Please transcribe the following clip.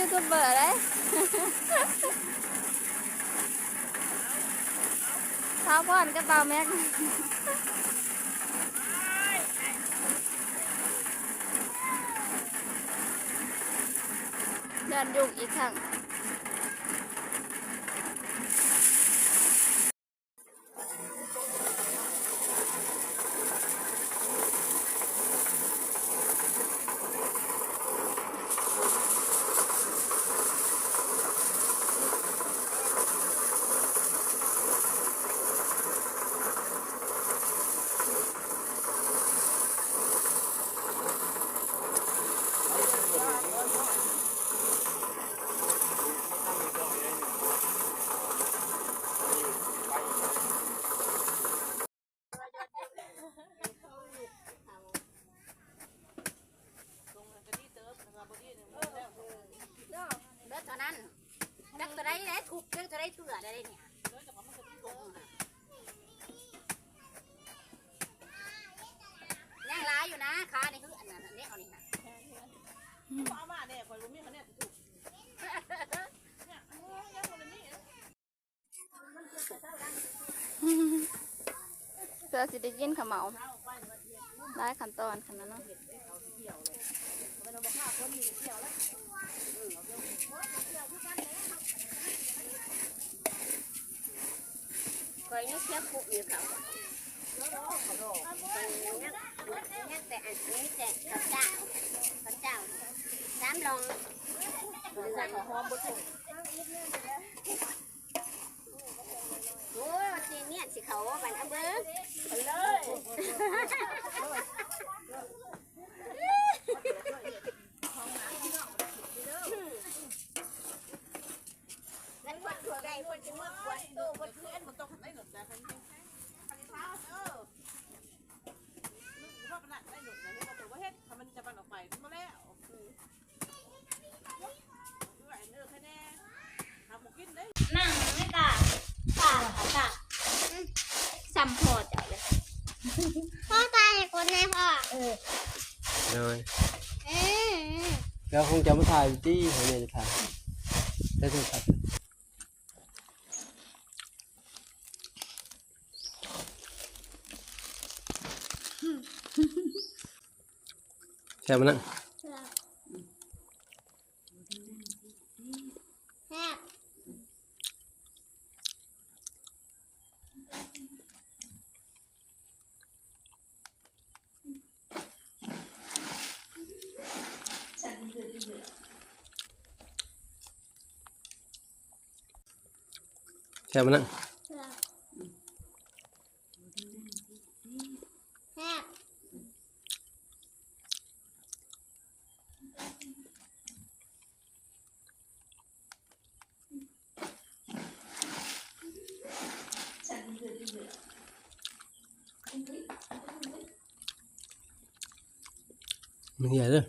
ຢູທູບເບີເດ້ ສາວພອນກັບບ່າວແມັກ ຢ້ານຍຸງອີກຄັ້ງ. ເບິດເທົ່ານັ້ນ ຈັກຕົວໃດໄດ້ທຸບ ຈັກຕົວໃດເທື່ອໄດ້ນີ້ ຍັງຫຼາຍຢູ່ນະ ຄາໃນເຮືອນນັ້ນ ແນວນີ້ນະ ອືມ ເອົາມາແດ່ ຂ້ອຍບໍ່ມີຄະແນນທຸບ ເພື່ອຊິໄດ້ກິນເຂົ້າເໝົາ ຫຼາຍຂັ້ນຕອນຂະໜາດນັ້ນ. ຂ້ອຍຍັງເສຍຄຸກຢູ່ເຂົາ ຂ້ອຍຍັງ ຍັງແຕ່ອັນນີ້ແຕ່ເຂົ້າເຈົ້າ ເຂົ້າເຈົ້າສາມລ່ອງ ເຫຼືອເຂົ້າຫອມບໍ່ທຸກ. ໂອ້ຍ ວ່າຊິເມຍຊິເຂົ້າບັດ ເອົາເບິ່ງ ເອົາເລີຍ ແລ້ວຄົນທົ່ວໄດ້ ຄົນຊິເມືອກວດໂຕ ຄົນຄືອັນບໍ່ຕ້ອງໄດ້ໜົດໃດ ຄັນເຮົາ ເອີ ບໍ່ເຮັດ ຖ້າມັນຈະບັນອອກໄປ ມັນບໍ່ແລ້ວ ອືມ. ນັ່ງໃນກາ ກາ ກາ ອືມ ສ່ຳພໍ່ເຈົ້າເລີຍ ພໍ່ຕາຍຄົນໃນພໍ່ ເອີ ໂດຍ ອືມ ແລ້ວຄົງຈະມາຖ່າຍຕິ ໃຫ້ແມ່ຖ່າຍ ໃຊ້ໂທລະສັບ ແຊບບໍ່ນະ? ແຊບ ແຊບ ແຊບບໍ່ນະ? ແຊບ ແຊບ ມັນເຫື່ອເດີ.